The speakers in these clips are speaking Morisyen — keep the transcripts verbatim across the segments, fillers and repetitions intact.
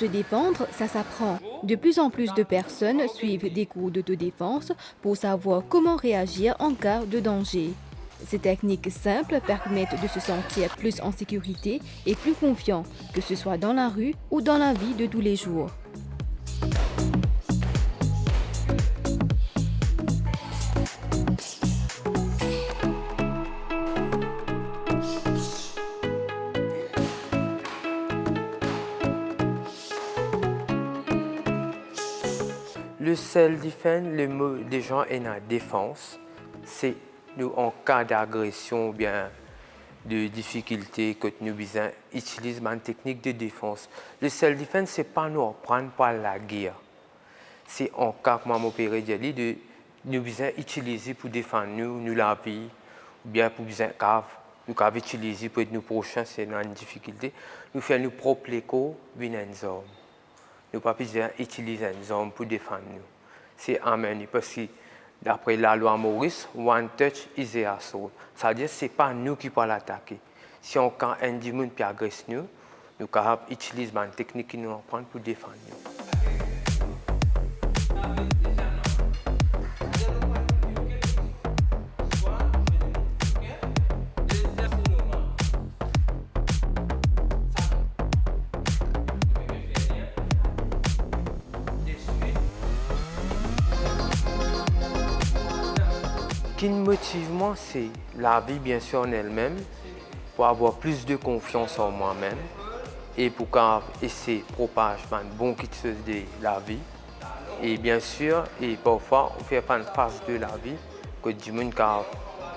Se défendre, ça s'apprend. De plus en plus de personnes suivent des cours d'autodéfense pour savoir comment réagir en cas de danger. Ces techniques simples permettent de se sentir plus en sécurité et plus confiant, que ce soit dans la rue ou dans la vie de tous les jours. Le self defense, le mo deza ena defans, se nou an ka dagresion oubien de difikilte kot nou bizin itiliz bann teknik de defans. Le self defense, se pa nou aprann pou al lager. Se an ka, kouma mo pe redir li, de, nou bizin itiliz li pou defann nou, nou lavi, oubien pou bizin kav, nou kav itiliz li pou ed nou prosin si ena enn difikilte, nou fer nou prop lekor vinn enn zarm. Nou pa bizin itiliz enn zarm pou defann nou. Se amenn li, parski dapre lalwa Moris, one touch is a assault. Savedir se pa nou ki pou al atake. Si an ka enn dimoun pe agres nou, nou kapav itiliz bann teknik ki nou aprann pou defann nou. Ki'nn motiv mwa, se lavi, biensir, an elmem, pou avoir plis de konfians an mwa mem e pou kav esey propaz bann bon kiksoz de lavi. E biensir, e parfwa, ou fer bann faz de lavi kot dimoun kav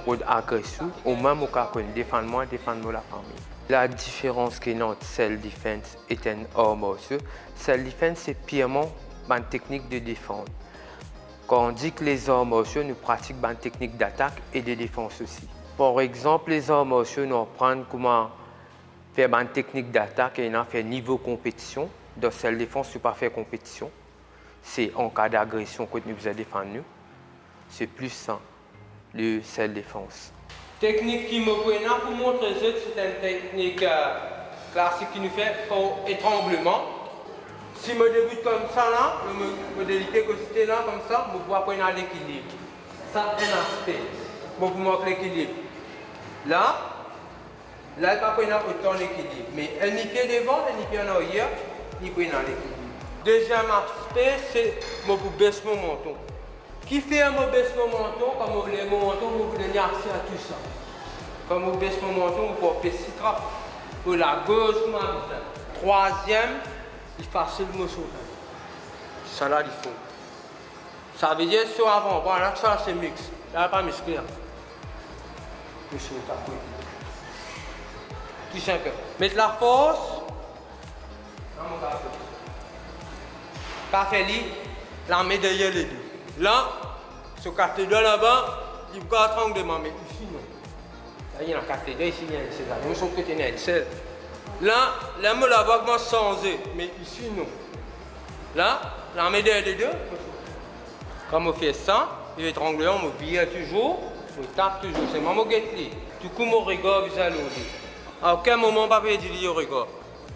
rod agres ou, omwin mo kav konn defann mwa, defann mo lafami. Ladiferans ki ena ant self defense ek enn ar marsio, self defense se pirman bann teknik de defans. Tandis ki lezar marsio, nou pratik bann teknik datak e de defans osi. Par exanp, lezar marsio, nou aprann kouma fer bann teknik datak, ena fer nivo konpetision. Dan self defans, nou pa fer konpetision. Se an ka dagresion kot nou bizin defann nou. Se plis sa, le self defans. Teknik ki mo pou ena pou montre zot, se enn teknik, eh, klasik ki nou fer par etrangleman. Si mo debout koumsa la, mo, mo delike kote la koumsa, mo pou pa pran lekilib. Sa enn aspe. Mo pou mank lekilib. La, la, li pa pou ena otan lekilib. Me enn lipie devan, enn lipie an aryer, li pou ena lekilib. Deziem aspe, se mo pou bes mo manton. Kifer mo bes mo manton? Kan mo lev mo manton, mo pou donn aksè a tou sa. Kan mo bes mo manton, mo pou anpes li trap mo lagoz kouma bizin. Trwaziem, li fasil mo sot. Sa la, li for. Savedir so avan, bon, la, sa se mix. La, pa miskle, an. Mo sot apre. Tou sinp. Met lafors. Kav fer li lame deryer ledo. La, so kat ledwa laba, li pou kav trangle mwa, me isi non. La, ena kat ledwa, isi ena enn sel. Mo sot kote ena enn sel. La, la mo lavwa koumans sanze, me isi non. La, lame deryer ledo. Kan mo fer sa, li etrangle mwa, mo vir touzour, mo tap touzour. Selman mo get li. Tou kou mo regar bizin lor li. A okenn moman mo pa perdi li regar.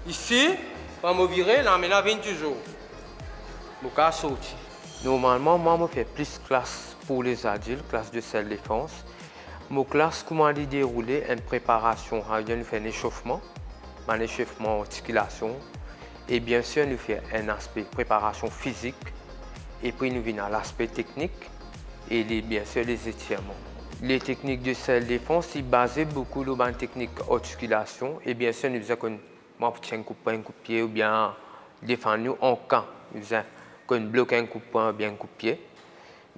Isi, kan mo vire, lame la vinn touzour. Mo kav sorti. Normalman, mwa, mo fer plis klas pou lezadilt, klas de self defans. Mo klas, kouma li deroule, enn preparasion, savedir nou fer enn esofman, bann esofman artikilasion, e biensir nou fer enn aspe preparasion fizik, epi nou vinn a laspe teknik, e le, biensir, lezetirman. Le teknik de self defans, li baze boukou lor bann teknik artikilasion, e biensir nou bizin konn, mwa, pou tir enn kout pwin, enn kout pie, oubien defann nou an ka nou bizin konn blok enn kout pwin oubien enn kout pie.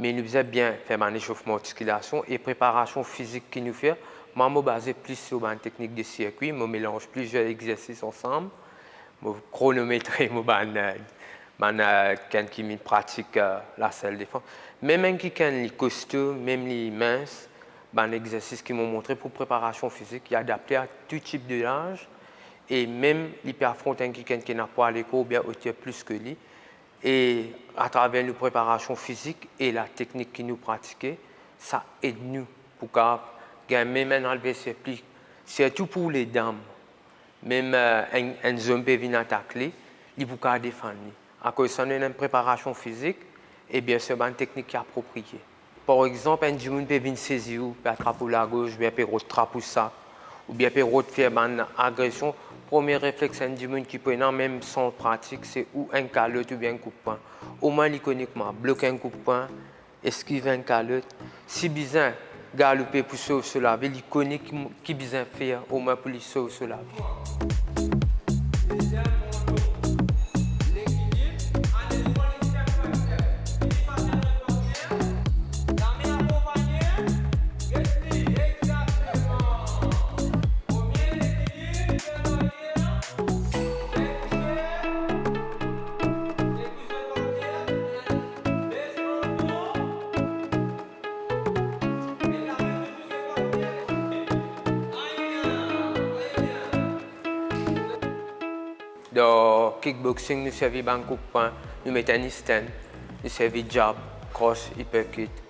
Me nou bizin bien fer bann esofman artikilasion e preparasion fizik ki nou fer. Mwa, mo baze plis lor bann teknik de sirkwi, mo melanz plizier exersis ansam, mo kronometre mo bann, eh, bann, eh, kikenn ki vinn pratik, eh, la self defans. Mem enn kikenn li kosto, mem li mins, bann exersis ki mo montre pou preparasion fizik, li adapte a tou tip de laz, e mem li pe afront enn kikenn ki ena pwa lekor oubien oter plis ki li. E atraver nou preparasion fizik e la teknik ki nou pratike, sa ed nou pou kav gagn mem enn adverser pli, sirtou pou ledam. Mem, eh, enn, enn zom pe vinn atak li, li pou kav defann li. Akoz sa, nou ena enn preparasion fizik e biensir bann teknik ki apropriye. Par exanp, enn dimoun pe vinn sezi ou, pe atrap ou lagorz, oubien pe rod trap ou sak, oubien pe rod fer bann agresion, premie reflex enn dimoun ki pou ena, mem san pratik, se ou enn kalot oubien enn koupwin. Omwin li kone kouma blok enn koupwin, eskiv enn kalot. Si bizin galoupe pou sov so lavi, li kone ki, ki bizin fer omwin pou li sov so lavi. Dan kickboxing, nou servi bann koupwin, nou met enn stand, nou servi jab, cross, uppercut.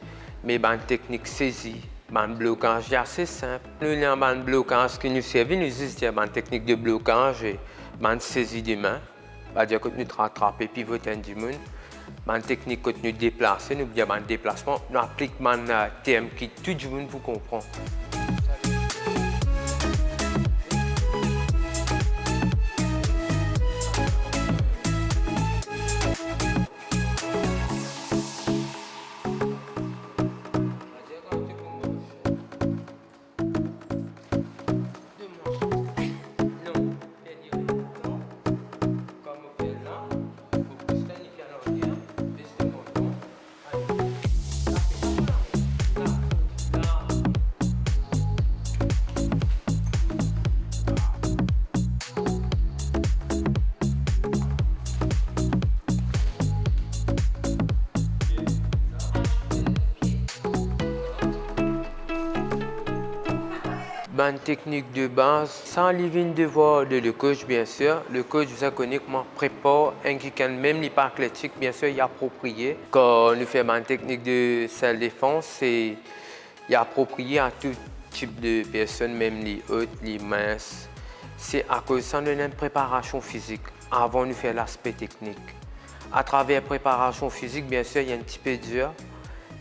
Me bann teknik sezi, bann blokaz, li ase sinp. Nou ena bann blokaz ki nou servi, nou zis dir bann teknik de blokaz e bann sezi de min. Savedir kot nou tra-, trape, pivote enn dimoun, bann teknik kot nou deplase, nou bien bann deplasman, nou aplik bann, eh, term ki tou dimoun pou konpran. Bann teknik de baz, sa li vinn devwar de le coach, biensir. Le coach bizin kone kouma prepar enn kikenn, mem li pa atletik, biensir, li apropriye. Kan nou fer bann teknik de self defans, se li apropriye a tou tip de personn, mem li ot, li mins. Se akoz sa nou ena enn preparasion fizik avan nou fer laspe teknik. Atraver preparasion fizik, biensir, li enn tipe dir,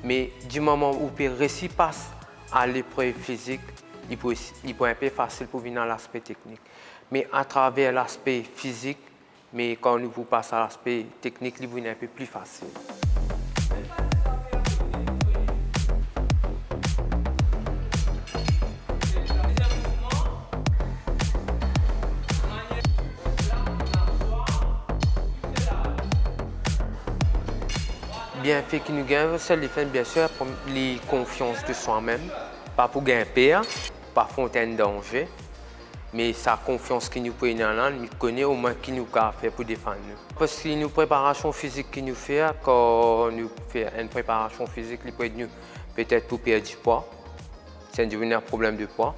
me dimoman ou pe resi pas a leprev fizik, li pou, li pou enpe fasil pou vinn a laspe teknik. Me atraver laspe fizik, me kan nou pou pas a laspe teknik, li pou vinn enpe pli fasil. Bienfe ki nou gagn self defans, biensir, li konfians de swa mem, pa pou gagn per, pa afront enn danze, me sa konfians ki nou pou ena la, nou kone omwin ki nou kav fer pou defann nou. Parski nou preparasion fizik ki nou fer, kan nou fer enn preparasion fizik, li pou ed nou petet pou perdi pwa, si enn dimoun ena problem de pwa,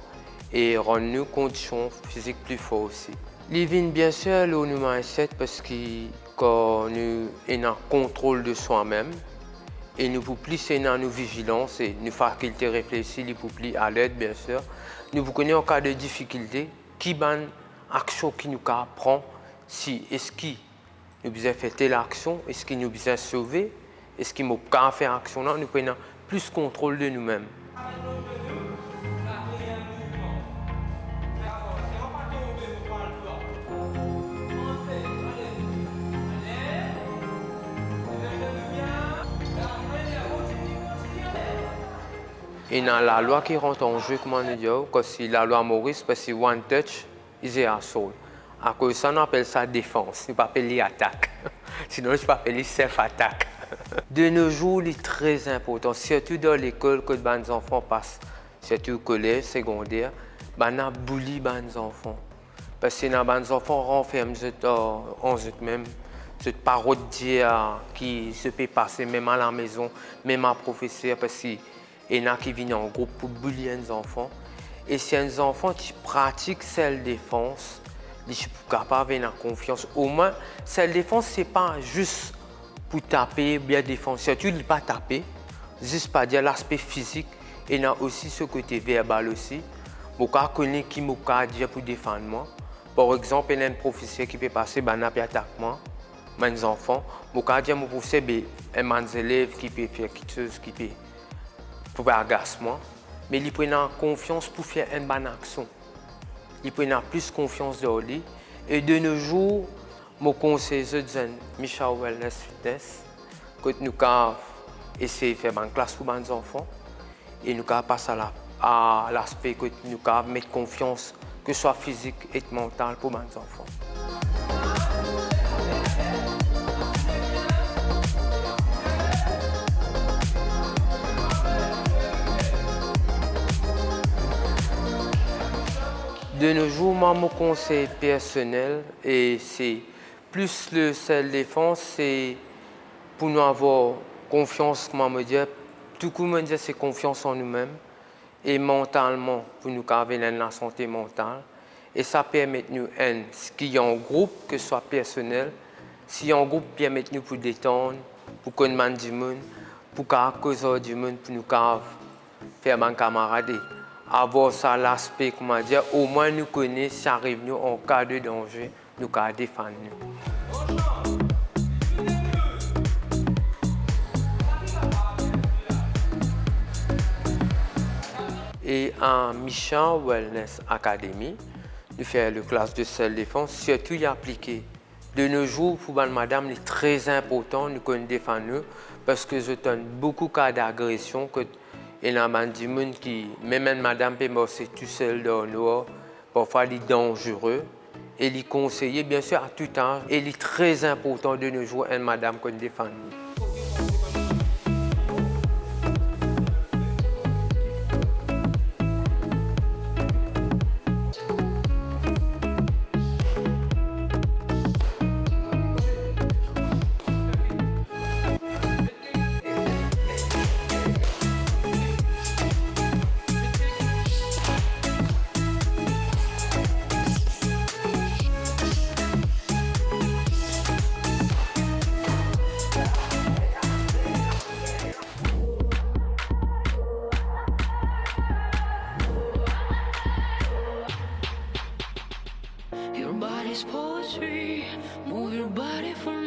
e rann nou kondision fizik pli for osi. Li vinn biensir lor nou mindset, parski kan nou ena kontrol de swa mem, e nou pou plis ena nou vizilans e nou fakilte reflesi, li pou pli alert, biensir. Nou pou kone an ka de difikilte, ki bann aksion ki nou kav pran, si eski nou bizin fer tel aksion, eski nou bizin sove, eski mo kav fer aksion la, nou pou ena plis kontrol de nou mem. Ena lalwa ki rant an ze, kouma nou dir, parski lalwa Moris, parski one touch is a assault. Akoz sa nou apel sa defans, nou pa apel li atak. Sinon nou ti pou apel li self attack. De nos jours, li tre inportan, sirtou dan lekol, kot bann zanfan pas, sirtou kolez, segonder, bann la bouli bann zanfan. Parski ena bann zanfan ranferm zot, euh, an zot mem, zot pa rod dir, euh, ki zot pe pase, mem a lamezon, mem a profeser, parski ena ki vinn an group pou bouli enn zanfan. E si enn zanfan ti pratik self defans, li ti pou kapav ena konfians. Omwin, self defans, se pa zis pou tape oubien defans. Sirtou li pa tape, zis pa dir laspe fizik, ena osi so kote verbal osi. Mo kav kone ki mo kav dir pou defann mwa. Par exanp, ena enn profeser ki pe pase, bannla pe atak mwa, bann zanfan, mo kapav dir mo profeser, be, enn bann zelev ki pe fer kiksoz ki pe, pou agas mwa, me li pou ena konfians pou fer enn bann aksion. Li pou ena plis konfians dan li. E de nos jours, mo konsey zot, zot enn Michal Wellness Fitness, kot nou kapav esey fer bann klas pou bann zanfan, e nou kapav pas a la, a laspe kot nou kapav met konfians, ke swa fizik ek mantal, pou bann zanfan. De nos jours, mwa, mo konsey personel, e se plis le self defans, se pou nou avoir konfians, kouma mo dir, tou kouma mo dir, se konfians an noumem, e mantalman, pou nou kapav ena enn lasante mantal, e sa permet nou, enn, si an group, ke swa personel, si an group permet nou pou detann, pou konn bann dimoun, pou kapav koz ar dimoun, pou nou kapav fer bann kamarad. Avoir sa laspe, kouma dir, omwin nou kone si ariv nou an ka de danze, nou kapav defann nou. E a Michal Wellness Academy, nou fer le klas de self defans, sirtou li aplike. De nos jours, pou bann madam, li tre inportan nou konn defann nou, parski zot tann boukou ka dagresion, kot ena bann dimoun ki, mem enn madam pe marse tousel dan nwar, parfwa li danzere, e li konseye, biensir, a tou az, e li tre inportan de nos jours enn madam konn defann li. Your body's poetry, move your body for